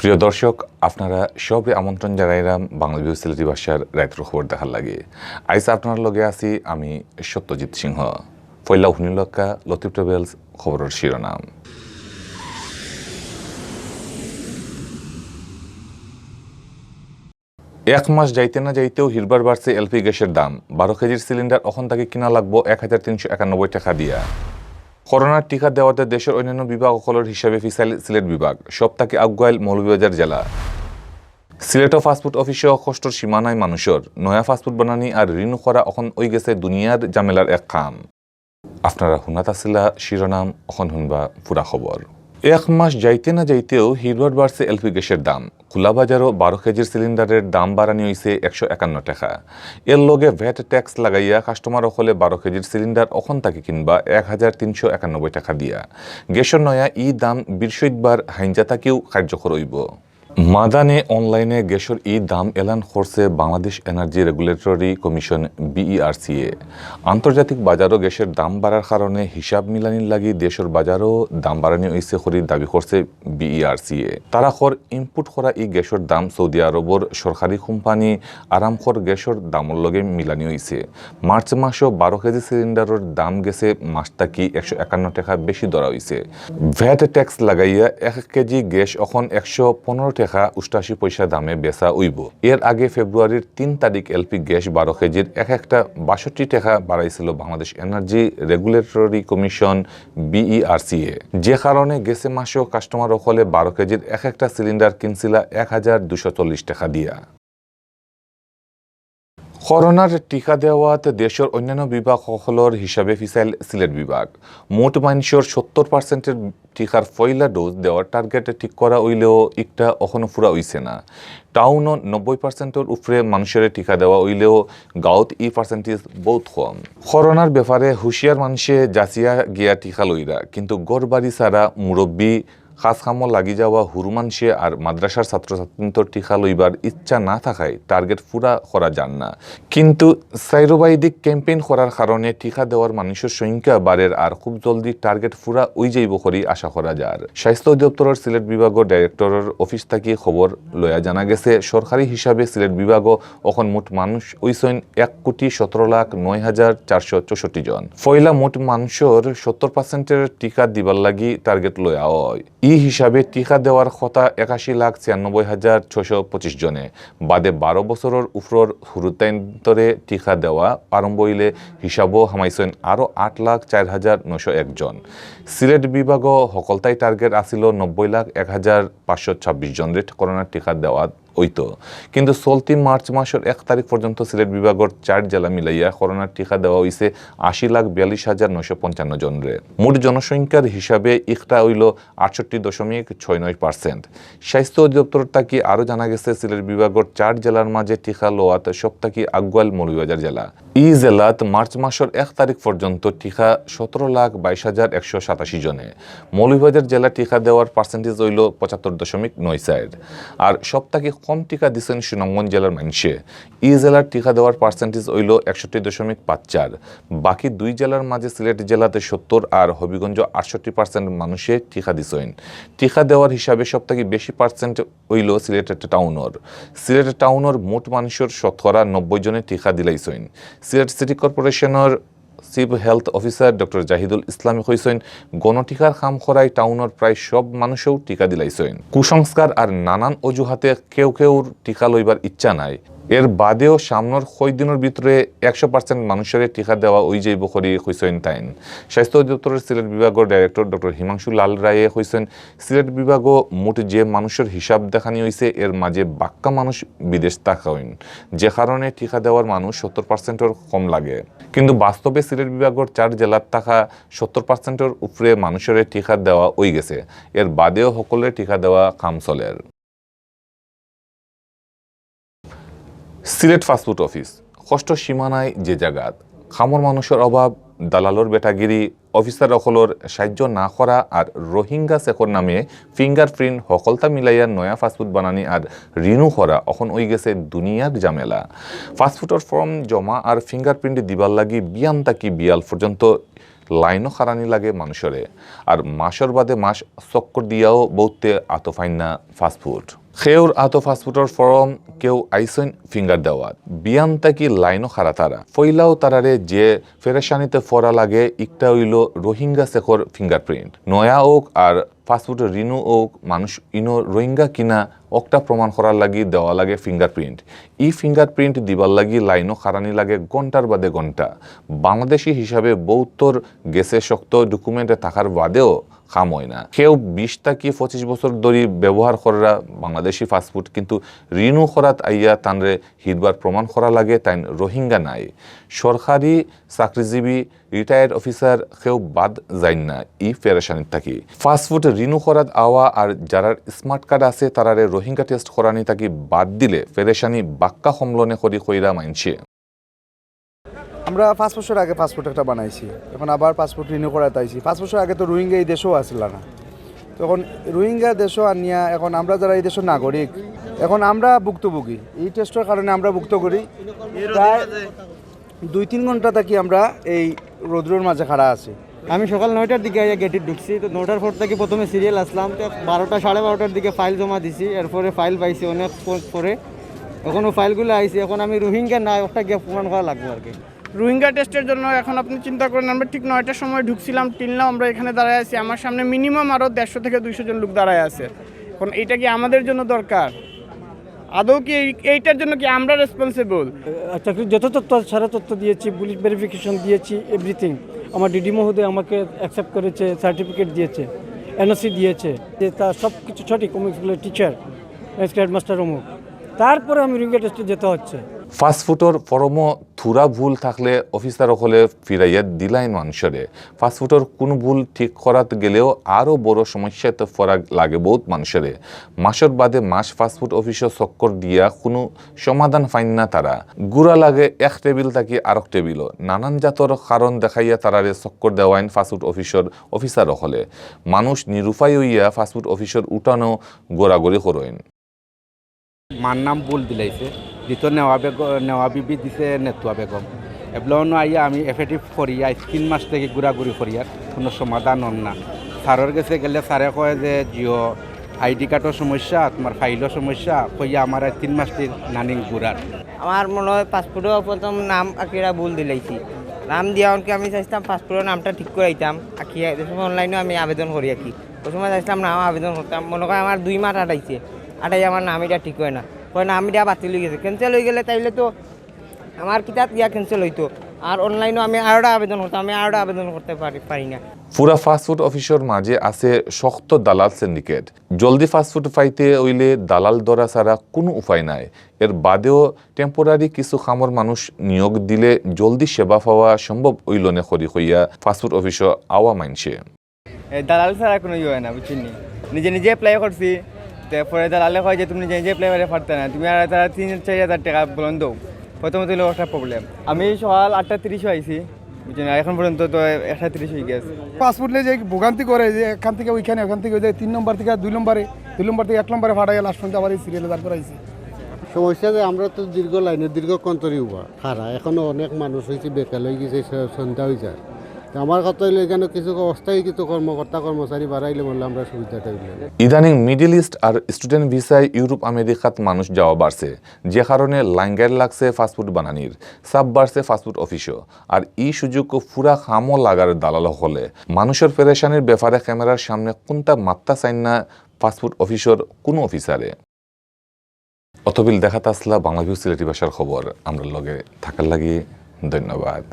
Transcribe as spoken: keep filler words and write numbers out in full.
প্রিয় দর্শক, আপনারা সবরে আমন্ত্রণ জানাইরাম বাংলা ভিউ সিলেটি ভাষার রাইতর খবর দেখার লাগি। আইজ আপনার লগে আছি আমি সত্যজিৎ সিংহ। পয়লা হুনিলক্কা লতিফ ট্রাভেলস খবরর শিরোনাম। এক মাস যাইতে না যাইতেউ হিরবার বাড়ছে এলপি গ্যাসর দাম। বারো কেজির সিলিন্ডার অখন থাকি কিনা লাগবো এক হাজার তিনশো একানব্বই টেকা দিয়া। করোনার টিকা দেওয়াতে দেশর অইন্যান্য বিভাগ অকলর হিসাবে ফিছাইল সিলেট বিভাগ, সব থাকি আগুয়াইল মৌলভীবাজার জেলা। সিলেটো ফাস্টফুড অফিসো কষ্টর সীমা নাই মানুষর। নয়া ফাস্টফুড বানানি আর রিনিউ করা অখন অইগেছে দুনিয়ার ঝামেলার এক কাম। আপনারা হুনাত আছিলা শিরোনাম, অখন হুনবা পুরা খবর। এক মাস যাইতে না যাইতেউ হিরবার বাড়ছে এলপি গ্যাসর দাম। খোলা বাজারো বারো কেজির সিলিন্ডারর দাম বাড়ানি অইছে একশো একান্ন টেকা। এর লগে ভ্যাট ট্যাক্স লাগাইয়া কাস্টমার অকলে বারো কেজির সিলিন্ডার অখন থাকি কিনবা এক হাজার তিনশো একানব্বই টেকা দিয়া। গ্যাসর নয়া ই দাম বৃহস্পতিবার হাইঞ্জা থাকিউ কার্যকর অইবো। মাদানে অনলাইনে গ্যাসর ই দাম এলান করছে বাংলাদেশ এনার্জি রেগুলেটরি কমিশন, বিইআরসিএ। আন্তর্জাতিক বাজারো গ্যাসর দাম বাড়ার কারণে হিসাব মিলানির লাগি দেশর বাজারো দাম বাড়ানি অইছে করি দাবি করছে বিইআরসিএ। তারা কর ইম্পোর্ট করা ই গ্যাসর দাম সৌদি আরবর সরকারি কোম্পানি আরামকোর গ্যাসর দামর লগে মিলানি অইছে। মার্চ মাসো বারো কেজি সিলিন্ডারর দাম গেছে মাস থাকি একশো একান্ন টেকা বেশি ধরা অইছে। ভ্যাট ট্যাক্স লাগাইয়া এক কেজি গ্যাস অখন একশো পনেরো টেকা অষ্টাশি পয়সা দামে বেচা অইবো। এর আগে ফেব্রুয়ারির তিন তারিখ এলপি গ্যাস বারো কেজির এক একটা বাষট্টি টেকা বাড়াইছিল বাংলাদেশ এনার্জি রেগুলেটরি কমিশন, বিইআরসিএ, যে কারণে গেছে মাসো কাস্টমার অকলে বারো কেজির এক একটা সিলিন্ডার কিনছিলা এক হাজার দুশো চল্লিশ টেকা দিয়া। করোনার টিকা দেওয়াত দেশর অইন্যান্য বিভাগ অকলর হিসাবে ফিছাইল সিলেট বিভাগ। মোট মানষর সত্তর পার্সেন্টর টিকার পয়লা ডোজ দেওয়ার টার্গেট ঠিক করা অইলেও ইকটা অখনো পুরা অইছে না। টাউনো নব্বই পার্সেন্টর উপরে মানষরে টিকা দেওয়া অইলেও গাঁওত ই পার্সেন্টেজ বউত কম। করোনার ব্যাপারে হুঁশিয়ার মানষে যাচিয়া গিয়া টিকা লইরা, কিন্তু ঘর বাড়ি ছাড়া মুরব্বি, কাজ কামো লাগি যাওয়া হুরু মানষে আর মাদ্রাসার ছাত্রছাত্রীন্তর টিকা লইবার ইচ্ছা না থাকায় টার্গেট পুরা করা যার না। কিন্তু চাইরোবায়দিক ক্যাম্পেইন করার কারণে টিকা দেওয়ার মানষর সংখ্যা বাড়ের আর খুব জলদি টার্গেট পুরা অইযাইবো করি আশা করা যার। স্বাস্থ্য অধিদপ্তরর সিলেট বিভাগর ডাইরেক্টরর অফিস থাকি খবর লয়া জানা গেছে, সরকারি হিসাবে সিলেট বিভাগো অখন মোট মানুষ অইছইন এক কোটি সতেরো লাখ নয় হাজার চারশো চৌষট্টি জন। পয়লা মোট মানষর সত্তর পার্সেন্টর টিকা দিবার লাগি টার্গেট লয়া অয়। ই হিসাবে টিকা দেওয়ার কথা একাশি লাখ ছিয়ানব্বই হাজার ছয়শো পঁচিশ জনে। বাদে বারো বছরর উপরর হুরুতাইন্তরে টিকা দেওয়া আরম্ভ অইলে হিসাবো হামাইছইন আরও আট লাখ চার হাজার নয়শো এক জন। সিলেট বিভাগো হকলতাই টার্গেট আছিল নব্বই লাখ এক হাজার পাঁচশো ছাব্বিশ জনরে করোনার টিকা দেওয়া অইতো। কিন্তু চলতি মার্চ মাসর এক তারিখ পর্যন্ত সিলেট বিভাগর চার জেলা মিলাইয়া করোনার টিকা দেওয়া অইছে আশি লাখ বিয়াল্লিশ হাজার নয়শো পঞ্চান্ন জনরে। মোট জনসংখ্যার হিসাবে ইকটা অইলো আটষট্টি দশমিক ছয় নয় পার্সেন্ট। স্বাস্থ্য অধিদপ্তর থাকি আরও জানা গেছে, সিলেট বিভাগর চার জেলার মাঝে টিকা লওয়াত সব থাকি আগুয়াইল মৌলভীবাজার জেলা। ই জেলাত মার্চ মাসর এক তারিখ পর্যন্ত টিকা সতেরো লাখ বাইশ হাজার একশো সাতাশি জনে। মৌলভীবাজার জেলা টিকা দেওয়ার পার্সেন্টেজ অইলো পঁচাত্তর দশমিক নয় চার। আর সব থাকি কম টিকা দিছইন সুনামগঞ্জ জেলার মানষে। ই জেলার টিকা দেওয়ার পার্সেন্টেজ অইলো একষট্টি দশমিক পাঁচ চার। বাকি দুই জেলার মাঝে সিলেট জেলাতে সত্তর আর হবিগঞ্জ আটষট্টি পার্সেন্ট মানষে টিকা দিছইন। টিকা দেওয়ার হিসাবে সব থাকি বেশি পার্সেন্ট অইলো সিলেট টাউনর। সিলেট টাউনর মোট মানষর শতকরা নব্বই জনে টিকা দিলাইছইন। সিলেট সিটি কর্পোরেশনর chief health officer doctor Jahidul ইসলামে কইছইন, গণটিকার কাম করায় টাউনর প্রায় সব মানুষেও টিকা দিলাইছইন। কুসংস্কার আর নানান অজুহাতে কেউ কেউর টিকা লইবার ইচ্ছা নাই। এর বাদেও সামনর কয়দিনর ভিতরে একশো পার্সেন্ট মানুষরে টিকা দেওয়া অইযাইবো করি কইছইন তাইন। স্বাস্থ্য অধিদপ্তরর সিলেট বিভাগর ডাইরেক্টর ডক্টর হিমাংশু লাল রায়ে কইছইন, সিলেট বিভাগো মোট যে মানুষর হিসাব দেখানি অইছে, এর মাঝে বাক্কা মানুষ বিদেশ থাকইন, যে কারণে টিকা দেওয়ার মানুষ সত্তর পার্সেন্টর কম লাগে। কিন্তু বাস্তবে সিলেট বিভাগর চার জেলাত থাকা সত্তর পার্সেন্টর উপরে মানুষরে টিকা দেওয়া অইগেছে। এর বাদেও হকলরে টিকা দেওয়া কাম চলের। সিলেট ফাস্টফুড অফিস, কষ্ট সীমা নাই যে জাগাত। কামর মানুষর অভাব, দালালর বেটাগিরি, অফিসার অকলর সাহায্য না করা আর রোহিঙ্গা চেকর নামে ফিঙ্গারপ্রিন্ট হকলতা মিলাইয়া নয়া ফাস্টফুড বানানি আর রিনিউ করা অখন অইগেছে দুনিয়ার ঝামেলা। ফাস্টফুডর ফর্ম জমা আর ফিঙ্গারপ্রিন্ট দিবার লাগি বিয়ান থাকি বিয়াল পর্যন্ত লাইনও খাড়ানি লাগে মানুষরে। আর মাসর বাদে মাস চক্কর দিয়াও বউতে আতো ফাইন না ফাস্টফুড। খেউর আতো ফাস্টফুডর ফরম কেউ আইসইন ফিঙ্গার দেওয়াত। বিয়ান তাকি লাইনও খাড়া তারা। ফইলাও তারারে যে ফেরেশানিতে ফরা লাগে, একটা অইলো রোহিঙ্গা শেখর ফিঙ্গারপ্রিন্ট। নয়া ওক আর ফাস্টফুডর রিনু ওক, মানুষ ইনো রোহিঙ্গা কিনা অকটা প্রমাণ করার লাগি দেওয়া লাগে ফিঙ্গারপ্রিন্ট। ই ফিঙ্গারপ্রিন্ট দিবার লাগি লাইনও খাড়ানি লাগে ঘন্টার বাদে ঘন্টা। বাংলাদেশি হিসাবে বউতর গেছে শক্ত ডকুমেন্টে থাকার বাদেও কাম অয় না। কেউ বিশ তাকি পঁচিশ বছর ধরি ব্যবহার কররা বাংলাদেশি ফাস্টফুড, কিন্তু রিনু করাত আইয়া তানরে হিরবার প্রমাণ করা লাগে তাইন রোহিঙ্গা নায়। সরকারি চাকরিজীবী, রিটায়ার্ড অফিসার কেউ বাদ যাইন না ই ফেরেশানির থাকি। ফাস্টফুড রিনু করাত আওয়া আর যারার স্মার্ট কার্ড আছে তারারে রোহিঙ্গা টেস্ট করানি থাকি বাদ দিলে ফেরেশানি বাক্কা কমলনে করি কইরা মাইনষে। আমরা পাঁচ বছর আগে ফাস্টফুড একটা বানাইছি, এখন আবার ফাস্টফুড রিনিউ করাত আইছি। পাঁচ বছর আগে তো রোহিঙ্গা এই দেশেও আসিল না, তখন রোহিঙ্গা দেশও আনিয়া এখন আমরা যারা এই দেশের নাগরিক, এখন আমরা ভুক্তভোগী। এই টেস্টের কারণে আমরা ভুক্ত করি। প্রায় দুই তিন ঘন্টা থাকি আমরা এই রোদ্রর মাঝে খাড়া আছি। আমি সকাল নয়টার দিকে আইয়া গেটে ঢুকছি। তো নয়টার পর থাকি প্রথমে সিরিয়াল আসলাম, তো বারোটা, সাড়ে বারোটার দিকে ফাইল জমা দিছি। এরপরে ফাইল পাইছি অনেক প- পরে, এখনও ফাইলগুলো আইছে। এখন আমি রোহিঙ্গা না, ওটা গিয়ে প্রমাণ করা লাগবো আর কি। রোহিঙ্গা টেস্টের জন্য এখন আপনি চিন্তা করেন, আমরা ঠিক নয়টার সময় ঢুকছিলাম, টিল নাও আমরা এখানে দাঁড়ায় আছি। আমার সামনে মিনিমাম আরও দেড়শো থেকে দুইশো জন লোক দাঁড়ায় আছে। এখন এইটা কি আমাদের জন্য দরকার? আদৌ কি এই- এইটার জন্য কি আমরা রেসপন্সিবল? চাকরির যত তথ্য আছে, সারা তথ্য দিয়েছি, পুলিশ ভেরিফিকেশন দিয়েছি, এভরিথিং। আমার ডিডি মহোদয় আমাকে অ্যাকসেপ্ট করেছে, সার্টিফিকেট দিয়েছে, এনওসি দিয়েছে, যে তার সব কিছু সঠিক, অমুক স্কুলের টিচার, এসকে হেডমাস্টার অমুক। তারপরে আমি রোহিঙ্গা টেস্টে যেতে হচ্ছে। ফাস্টফুডর ফরমও থুড়া ভুল থাকলে অফিসার অকলে ফিরাইয়া দিলাইন মানুষরে। ফাস্টফুডর কুনু ভুল ঠিক করাত গেলেও আরও বড় সমস্যাত ফরা লাগে বউত মানুষরে। মাসর বাদে মাস ফাস্টফুড অফিসও চক্কর দিয়া কুনু সমাধান ফাইন না তারা। গুড়া লাগে এক টেবিল থাকি আরক টেবিলও। নানান জাতর কারণ দেখাইয়া তারারে চক্কর দেওয়াইন ফাস্টফুড অফিসর অফিসার অকলে। মানুষ নিরুপায় অইয়া ফাস্টফুড অফিসর উঠানো গড়াগড়ি করইন। মার নাম ভুল দিলাইছে, দিত নেওয়া বেগ নেওয়া বিবি, দিছে নেতুয়া বেগম। এবলানো আইয়া আমি এফেটিভ করি আইজ তিন মাস থাকি ঘুরাঘুরি করিয়ার, কুনু সমাধান অর না। স্যারর গেছে গেলে স্যারে কয় যে জিও আইডি কার্ডর সমস্যা, তুমার ফাইলর সমস্যা, কইয়া আমার আইজ তিন মাস থাকি নানিং ঘুরার। আমার মনে হয় পাসপোর্টও প্রথম নাম আকিরা ভুল দিলাইছি। নাম দিয়া অনকে আমি চাইছিলাম পাসপোর্টর নামটা ঠিক করাইতাম, আকিয়া যে সময় অনলাইনেও আমি আবেদন করি আর কি। ওই সময় চাইছিলাম নাম আবেদন করতাম, মনে হয় আমার দুই মাস আটাইছে, আটাই আমার নাম এটা ঠিক হয় না, কয় নাম এটা বাতিল হয়ে গেছে। ক্যান্সেল হয়ে গেলে তাইলে তো আমার কিতাত ইয়া ক্যান্সেল হইতো, আর অনলাইনেও আমি আরোটা আবেদন করতাম, আমি আরোটা আবেদন করতে পারি পারি না। পুরা ফাস্টফুড অফিসর মাঝে আছে শক্ত দালাল সিন্ডিকেট। জলদি ফাস্টফুড পাইতে অইলে দালাল ধরা ছাড়া কুনু উপায় নাই। এর বাদেও টেম্পোরারি কিছু কামর মানুষ নিয়োগ দিলে জলদি সেবা পাওয়া সম্ভব অইলনে করি কইয়া ফাস্টফুড অফিসও আওয়া মাইনষে। এই দালাল ছাড়া কোনো ইয়ে হয় না, বুঝছেন নি? নিজে নিজে অ্যাপ্লাই করছি, তারপরে দালালে কয় যে তুমি নিজে নিজে অ্যাপ্লাই করে পারতে না, তুমি আর তারা তিন চার হাজার টাকা বলন দেও, প্রথমত হইলো একটা প্রবলেম। আমি সকাল আটটা তিরিশও আইছি, বুঝছেন, আর এখন পর্যন্ত তো একটা তিরিশ হয়ে গেছে। পাসপোর্ট নিয়ে যে ভোগান্তি করে, যে এখান থেকে ওইখানে, ওখান থেকে ওই যে তিন নম্বর থেকে দুই নম্বরে, দুই নম্বর থেকে এক নম্বরে ফাটাইয়া লাস্ট পর্যন্ত আবার এই সিরিয়ালে দাঁড় করাইছে। সমস্যা যে আমরা তো দীর্ঘ লাইনে, দীর্ঘক্ষণ ধরি উবা খাড়া, এখনো অনেক মানুষ হয়েছে বেকার হয়ে গেছে, স- সন্ধ্যা হয়ে যায়। তো আমার কথা হইলো এখানে কিছু অস্থায়ী কিছু কর্মকর্তা কর্মচারী বাড়াইলে বললে আমরা সুবিধাটা হইলে। ইদানিং মিডল ইস্ট আর স্টুডেন্ট ভিসায় ইউরোপ আমেরিকাত মানুষ যাওয়া বাড়ছে, যে কারণে লাইন গাইড লাগছে ফাস্টফুড বানানির, চাপ বাড়ছে ফাস্টফুড অফিসও। আর ই সুযোগ ফুরা কামও লাগার দালাল হকলে। মানুষর পেরেশানির ব্যাপারে ক্যামেরার সামনে কুনতা মাত্তা চাইন না ফাস্টফুড অফিসর কুনু অফিসারে। অতবিল দেখাত আসলা বাংলা ভিউ সিলেটি ভাষার খবর। আমরার লগে থাকার লাগি ধন্যবাদ।